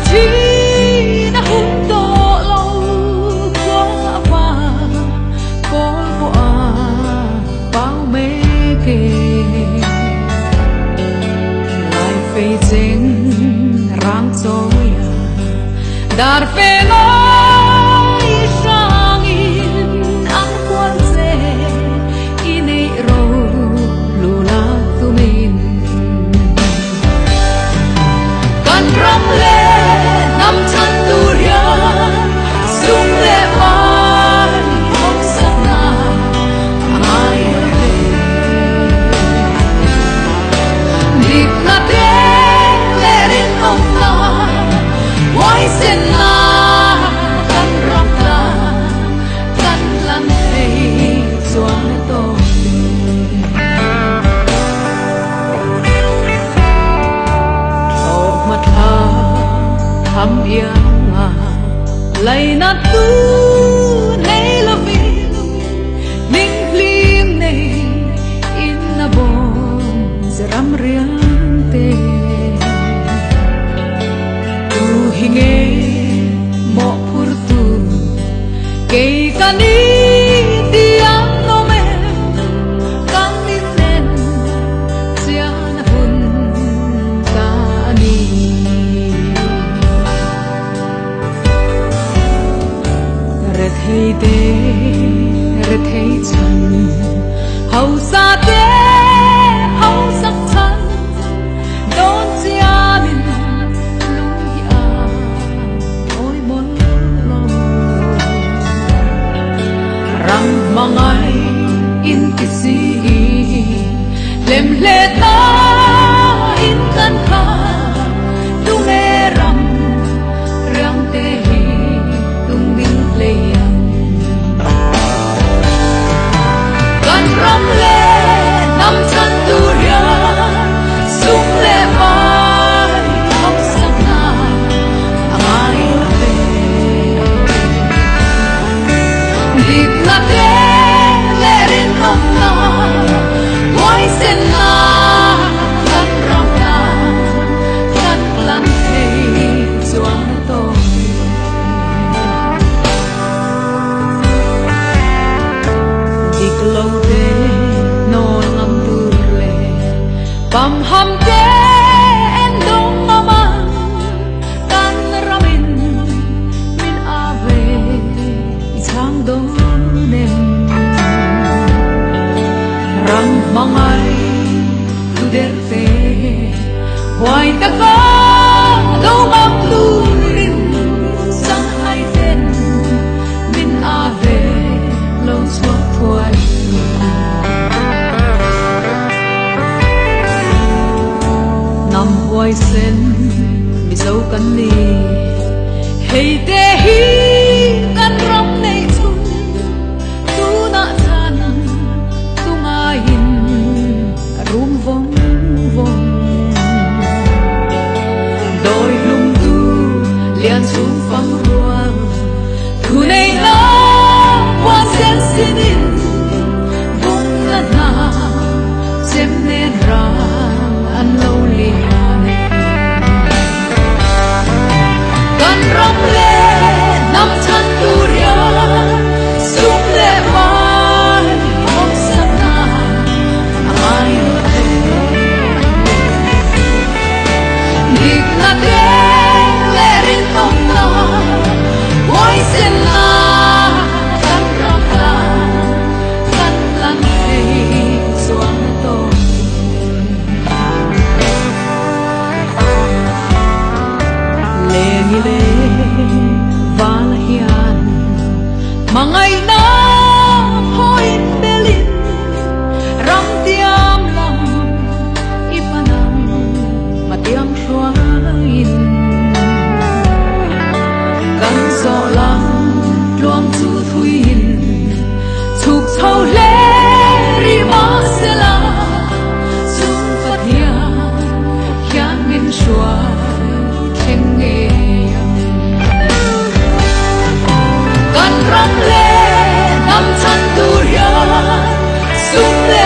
Thin a hun tawh lo khua a vang kawl pawh a pau mek e. Lai fei cheng rang chawi a dar fe ngawi hrangin an kual che i neih ro lu lak tumin. Kan ram leh hnam chhan tur hian sum leh pai hawksakna a ngai lo hle. Dikna te leh rinawmna, huaisenna kan ram tan kan hlan thei chuan a tawk hle. Thlawhhma thla tham ianga laina tu nei lovin hming hlim nei in a bawm ze ram riang te. Tu hi nge mawhphur tu kei ka ni ti ang awm em kan in en chian a hun ta a ni. Rethei te rethei chhan, hausa te hausak chhan, dawn chianin lung hi a awi mawlh lo. Ram hmangai in ti si, lem hle ta in kan kha, tunge ram riang te hi tung ding hlei ang. Kan ram leh hnam chhan tur hian sum leh pai hawksakna a ngai lo ve. Dikna te leh rinawmna, huaisenna kan ram tan kan hlan thei chuan a tawk hle. Dik lo te hnawl ngam tur leh pamham te en dawng ngam ang kan ramin min a ve i chhang dawn em. Ram hmangai tu der te huai taka do ngam turin Sanghai ten min a ve lo chhuak thuai tu. Hnam huaisen Mizo kan ni, hei te hi kan ram nei chhun, tunah than tungaiin a rum vawng vawng. Dawi hlum tu lian chhung fang rual, thu nei na puan sen sinin, vung na hna chem nen ral an lo lian e. Kan ram leh hnam chhan tur hian sum leh pai hawksakna a ngai lo hle. Dikna te leh rinawmna, huaisenna kan ram tan kan hlan thei chuan a tawk hle. Lengi leh vala hian hmangaihna phawiin belin ram tiam lam i panang hmatiang hruaiin. Kan zawh lam tluang chu thuiin chhuk chho hle rih mah sela, chung Pathian hian min hruai thleng ngei ang. Kan ram leh hnam chhan tur hian sum leh